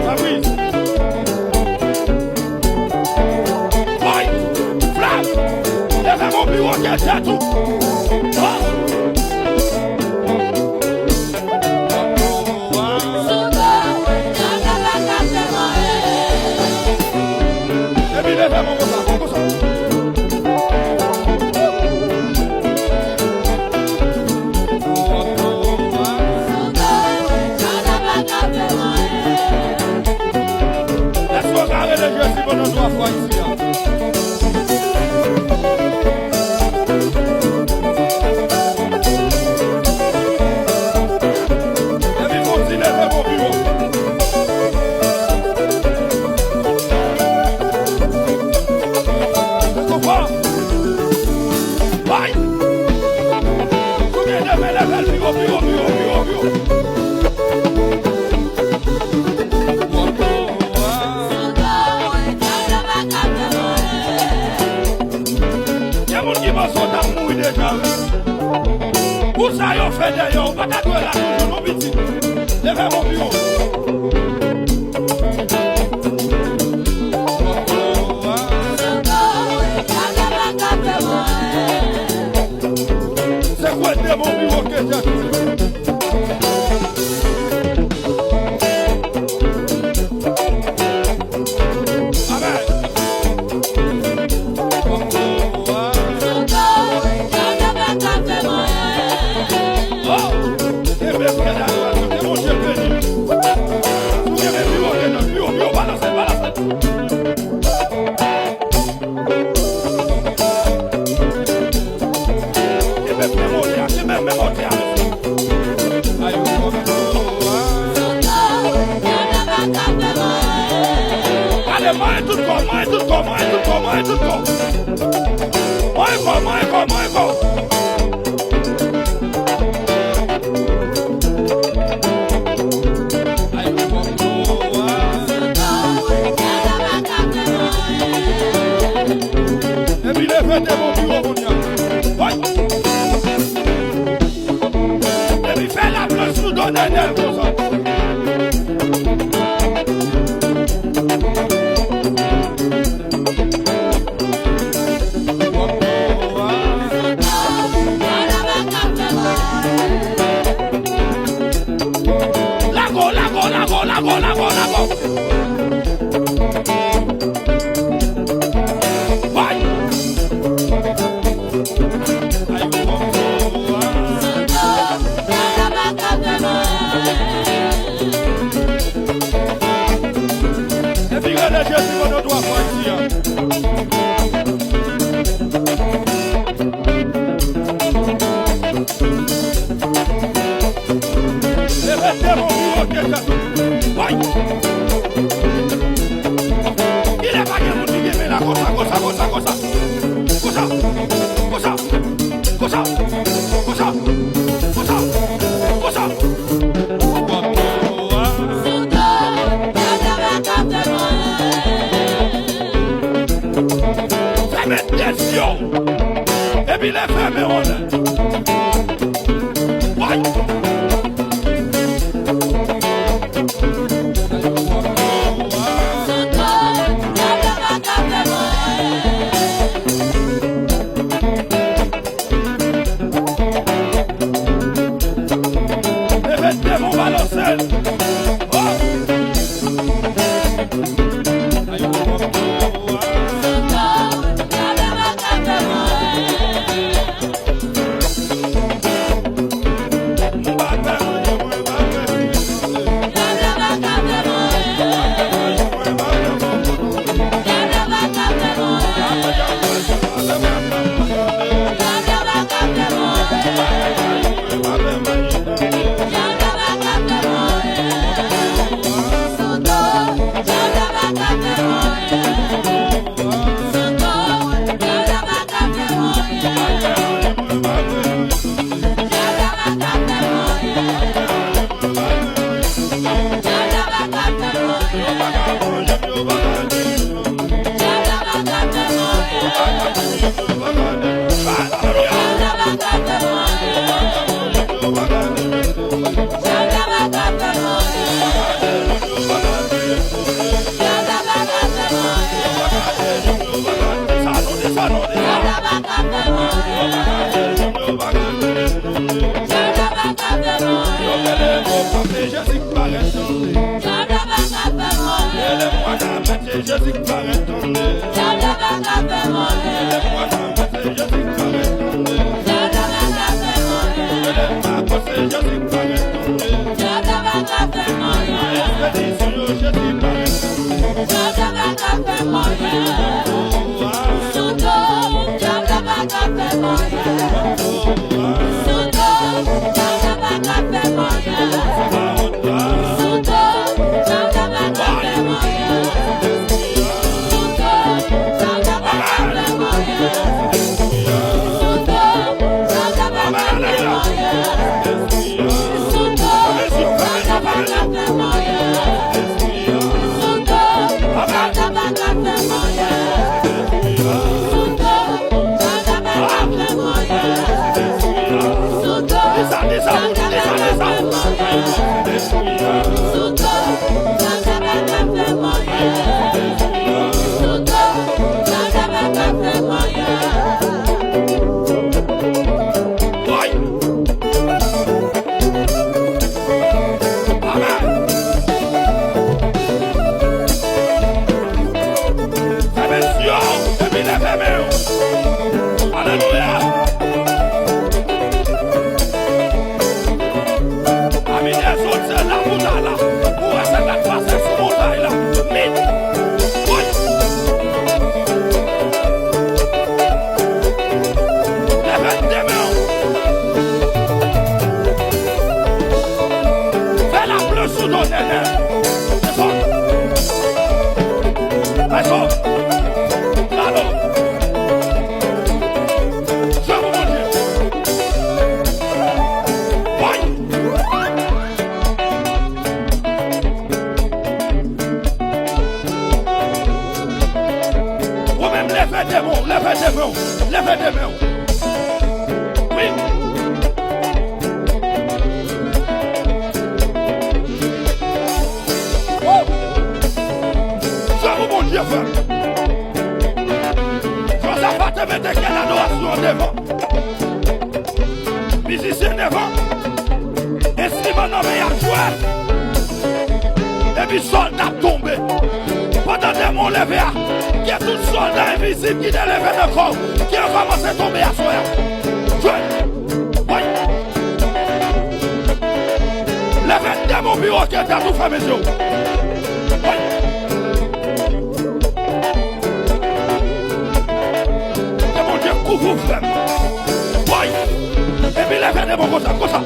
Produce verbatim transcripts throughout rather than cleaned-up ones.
Fabrice. Boy, Flav, leve men w pi wo ke tèt ou. Oh. Epi leve men w konsa, konsa. Èske w ka rele Jezi pandan twa fwa isi a? Epi fon ti leve men w pi wo. Ou konprann? Bay! Kounye a leve, leve l pi wo, pi wo, pi wo, pi wo, pi wo. Gen moun ki panse w t ap mouri deja, wi. Pou sa yo fè dèyè w, ou pa ta dwe la toujou, non, pitit. Leve men w pi wo. Sekwe demon pi wo ke tèt ou. Amèn. Oh! Kenbe pye adorasyon, ke Bondye beni. Ou kenbe pi wo ke nan pi wo, pi wo, balanse, balanse. Kenbe men motè a, kenbe men motè a, mesye. Gade, manyen tout kò, manyen tout kò, manyen tout kò, manyen tout kò. Manyen kò, manyen kò, manyen kò. Epi leve demon pi wo kounye a. Woy! Epi fè laplanch sou do Nènèl konsa. Lago, lago, lago, lago, lago, lago. Woy! Epi rele Jezi pandan twa fwa isi a. Leve demon pi wo ke tèt ou. Woy! Kilè pa gen moun ki gen men la konsa, konsa, konsa, konsa. Konsa, konsa, konsa, konsa, konsa, konsa. Fèmen de zye w. Epi leve men w anlè. Woy! Leve demon balanse l. Oh! Jezi k parèt tande. Dyab la pa ka fè m anyen. Lè mwen ka panse Jezi k parèt tande. Dyab la pa ka fè m anyen. Lè m ka panse Jezi k parèt tande. Dyab la pa ka fè m anyen. Espedisyon yo, Jezi parèt tande. Dyab la pa ka fè m anyen. Sou do, dyab la pa ka fè m anyen. Sou do, dyab la pa ka fè m anyen. Sou do, dyab la pa ka fè m anyen. Sou do, dyab la pa ka fè m anyen. Sou do, dyab la pa ka fè m anyen. Sou do, dyab la pa ka fè m anyen. Sou do, dyab la pa ka fè m anyen. Sou do, dyab la pa ka fè m anyen. Sou do, dyab la pa ka fè m anyen. Sou do, dyab la pa ka fè m anyen. Sou do, dyab la pa ka fè m anyen. Woy! Amèn! Fèmen zye w epi leve men w. Alelouya! Pami lèzòt se la pou ta la. Ou wè sa k ap pase sou montay la. Mit. Woy. Leve de men w. Fè lapli sou do nènè. Lèzòt. Lèzòt. Gade w. Jwe pou Bondye. Woy. Ou menm leve de men w, leve de men w, leve de men w. Wi. Woo! Sa pou Bondye fè. Jozafa te mete kèl adorasyon an devan. Mizisyen devan. Enstriman nan men y ap jwe. Epi sòlda ap tonbe. Pandan demon leve a, gen tout sòlda envizib ki te leve nan kò w, ki yo kòmanse tonbe aswè a. Jwe. Woy. Leve demon pi wo ke tèt ou, fèmen zye w. Woy. Ke Bondye kouvri w, frè m. Woy. Epi leve de bò konsa, konsa.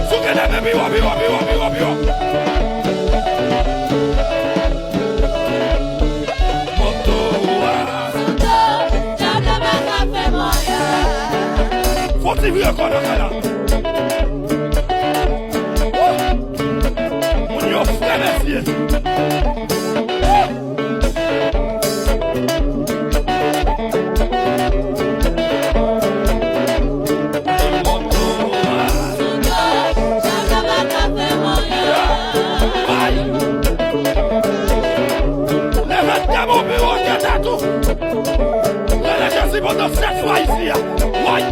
Souke de men pi wo, pi wo, pi wo, pi wo, pi wo. Moto a. Fò ti vire kò nan kay la. Woo! Moun yo fre, mesye. Leve demon pi wo ke tèt ou. Rele Jezi pandan sèt fwa isi a. Woy!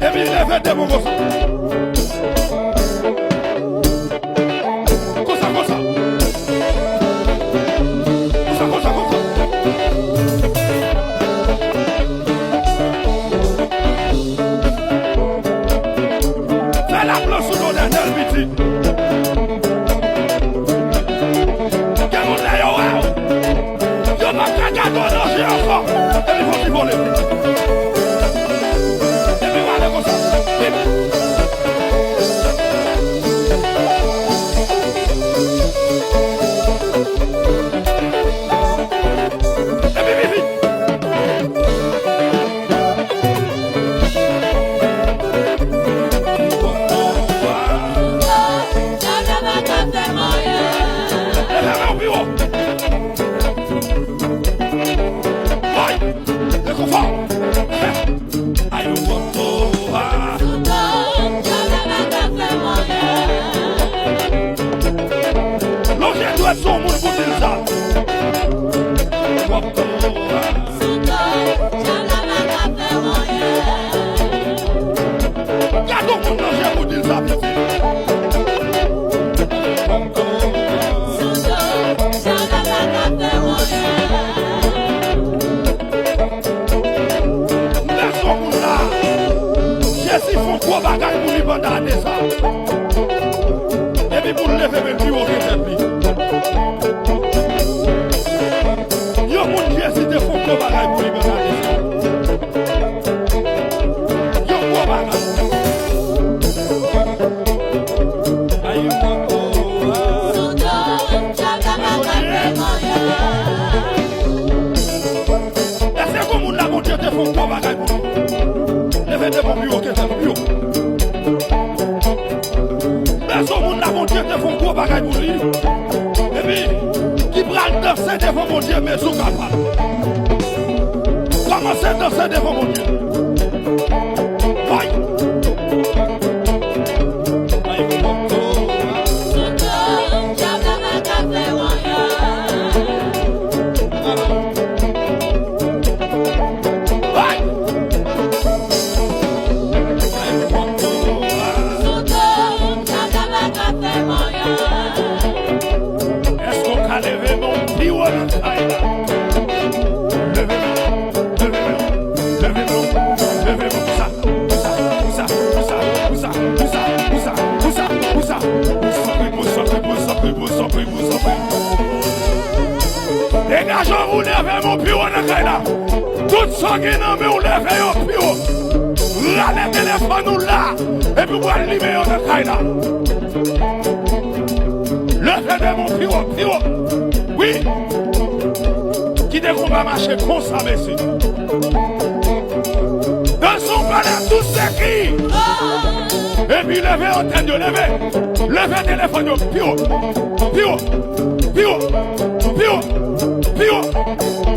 Epi leve de bò konsa. Konsa, konsa. Konsa, konsa, konsa. Fè lapli sou do nènè l, pitit. Gen moun lè yo wè w, yo p ap ka gade w nan je ankò. Epi fò w vole. Epi w ale konsa. Vip. Epi vip, vip. Leve men w pi wo. Woy! Rekonfò. Lonje dwèt sou yon moun pou di l Yo, gwo bagay. Ay, yo, gwo, gwo, ah. Èske gon moun la Bondye te fè yon gwo bagay pou li? Leve de bon pi wo, ke fè pi wo. Èske moun la Bondye te fè yon gwo bagay pou li? Epi, ki pral danse devan Bondye, men sou kapab. Kòmanse danse devan Bondye. Woy! Woy! Èske w ka leve men w pi wo nan kay la? Leve men w, leve men w, leve men w, leve men w, konsa, konsa, konsa. Sòpri, sòpri, sòpri, sòpri, sòpri. Degaje w pou leve men w pi wo nan kay la. Tout sa w gen nan men w, leve yo pi wo. Rale telefòn ou la, epi w pral limen yo nan kay la. Leve de men w pi wo, pi wo. Wi. Kite konba mache konsa, mesye. Danse yon balè tou seki. Epi leve yo tèt yo, leve. Leve telefòn yo, pi wo. Pi wo. Pi wo. Pi wo. Pi wo.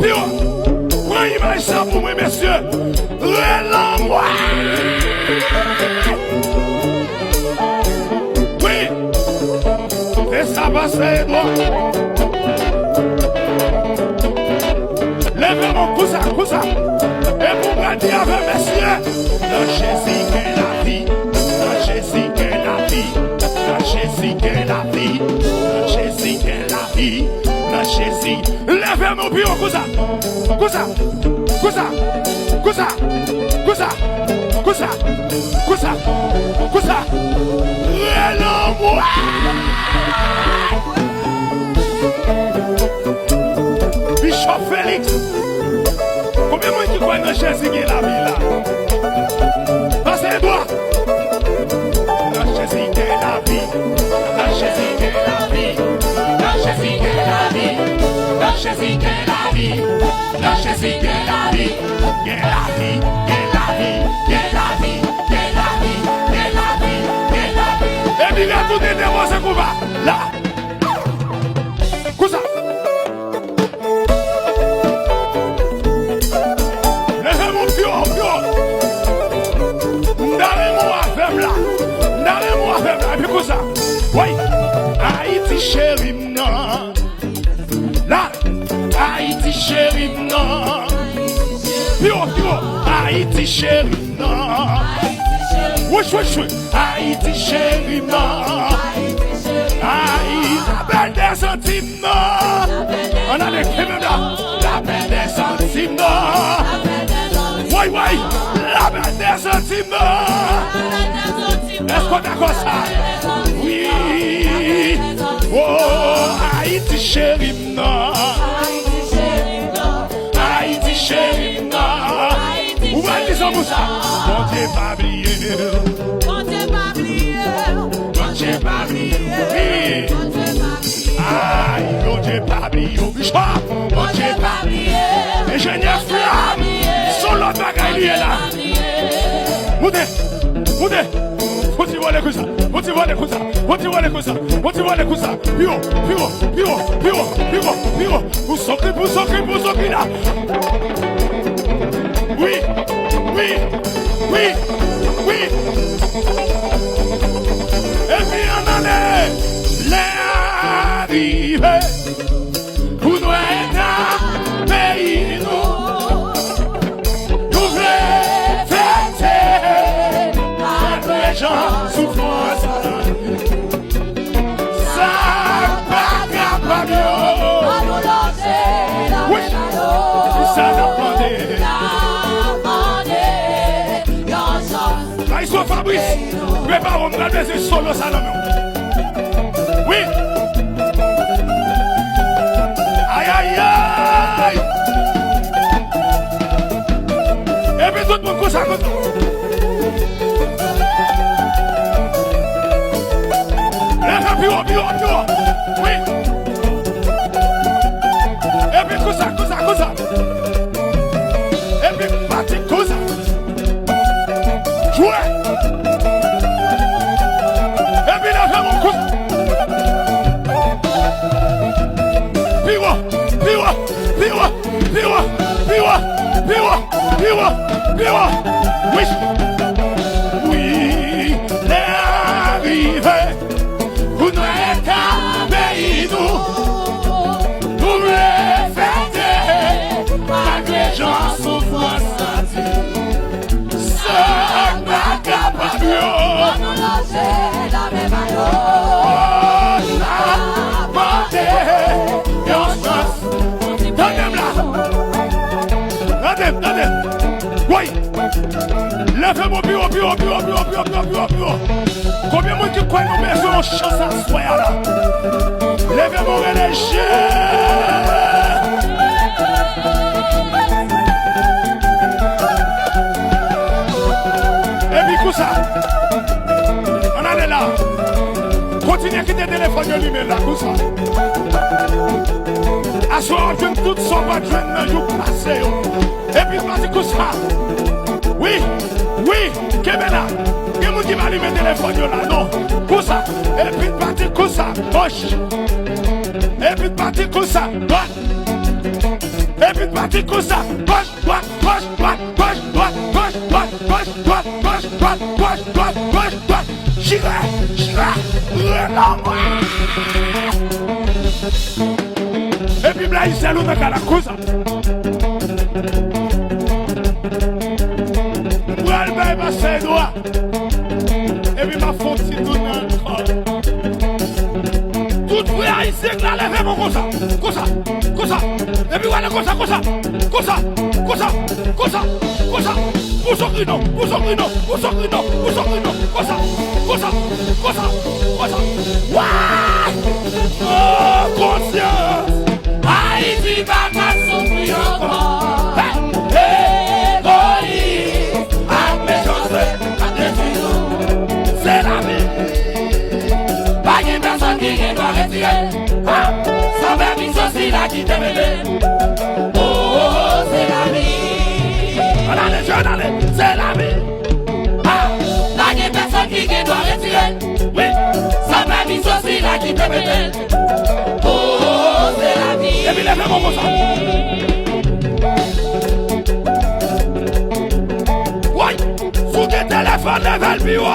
Pi wo. Pran imaj sa pou mwen, mesye. Relanmwe! Wi! Fè sa pase, Edwa. Leve men w konsa, konsa. Epi w pral di avè m, mesye. Nan Jezi gen lavi. Nan Jezi gen lavi. Nan Jezi gen lavi. Nan Jezi gen lavi. Nan Jezi. Leve men w pi wo konsa. Konsa. Konsa. Konsa. Konsa. Relanmwe! Bishop Felix. Konbyen moun ki kwè nan Jezi gen lavi la? Pase Edwa. Nan Jezi gen lavi. Nan Jezi gen lavi. Nan Jezi gen lavi. Nan Jezi gen lavi. Nan Jezi gen lavi. Gen lavi. Gen lavi. Gen lavi. Gen lavi. Gen lavi. Gen lavi. Epi retounen depoze konba la. Konsa. Leve men w pi wo, pi wo. M ta renmen w avè m la. M ta renmen w avè m la. Epi konsa. Woy. Ayiti cheri m nan. La. Ayiti cheri m nan. Pi wo, pi wo. Ayiti cheri m nan. Wouch, wouch, wouch. Ayiti cheri m nan. Ay, la belle des Antilles m nan. Ann ale, kenbe m la. La belle des Antilles m nan. Woy, woy. La belle des Antilles m nan. Èske w dakò sa? Wi. Oh, Ayiti cheri m nan. Ayiti cheri m nan. Ou pral di sa pou sa. Bondye pa bliye. Bondye pa bliye. Bondye pa bliye. Wi. Bondye pa bliye. Ay, Bondye pa bliye. Bishop. Bondye pa bliye. Enjenyè Flam. Se yon lòt bagay li ye la. Moute. Moute. Fouti vole konsa. Fouti vole konsa. Fouti vole konsa. Fouti vole konsa. Pi wo, pi wo, pi wo, pi wo, pi wo, pi wo. Pou sòti, pou sòti, pou sòti la. Wi, wi, wi, wi. Epi ann ale. Lè a rive pou nou eta peyi nou. Nou vle fete malgre jan soufrans. Sa pa kapab yo. Wi. Kisa n ap mande? Maestro Fabrice, prepare w, m pral bezwen solo sa nan men w. Wi. Ay, ay, ay. Pi wo, pi wo, pi wo. Wi. Wi, lè a rive pou nou eta peyi nou. Nou vle fete malgre jan soufrans santi. Sa n pa kapab yo. N ap mande yon chans. Tande m la. Tande m, tande m. Woy. Leve men w pi wo, pi wo, pi wo, pi wo. Konbyen moun ki kwè nou bezwen yon chans aswè a la? Leve men w rele Jezi. Epi konsa, ann ale la. Kontinye kite telefòn yo limen la, konsa. Aswè w ap jwenn tout sa w pa t jwenn nan jou pase yo. Epi l pati konsa. Wi, wi, kenbe la. Gen moun ki pa limen telefòn yo la, non. Konsa. Epi l pati konsa. Goch. Epi l pati konsa. Dwat. Epi l pati konsa. Goch, dwat, goch, dwat, goch, dwat, goch, dwat, goch, dwat, goch, dwat, goch, dwat, goch, dwat, goch, dwat. Chire, chire. Rele mwen. Epi blayizè nou nan kala konsa. Pral bay pastè Edwa. Epi m ap fè yon ti tounen ankò. Tout frè ayisyen k la leve men w konsa. Konsa. Konsa. Epi w ale konsa, konsa. Konsa. Konsa. Konsa. Konsa. Pou sokri non. Pou sokri non. Pou sokri non. Pou sokri non. Konsa. Konsa. Konsa. Konsa. Wouy! Oh, konsyans! Ayiti pa ka soufri ankò. Hey! Egoyis ak mechanste k ap detwi nou. Se lavi. Pa gen pèsonn ki gen dwa retire. Ha! San pèmisyon sila ki te mete. Oh, oh, oh, se lavi. Ann ale, jèn, ale. Se lavi. Ha! Pa gen pèsonn ki gen dwa retire. Wi. San pèmisyon sila ki te mete. Oh, oh, oh, se lavi. Epi leve men w konsa. Woy! Si w gen telefòn, leve l pi wo.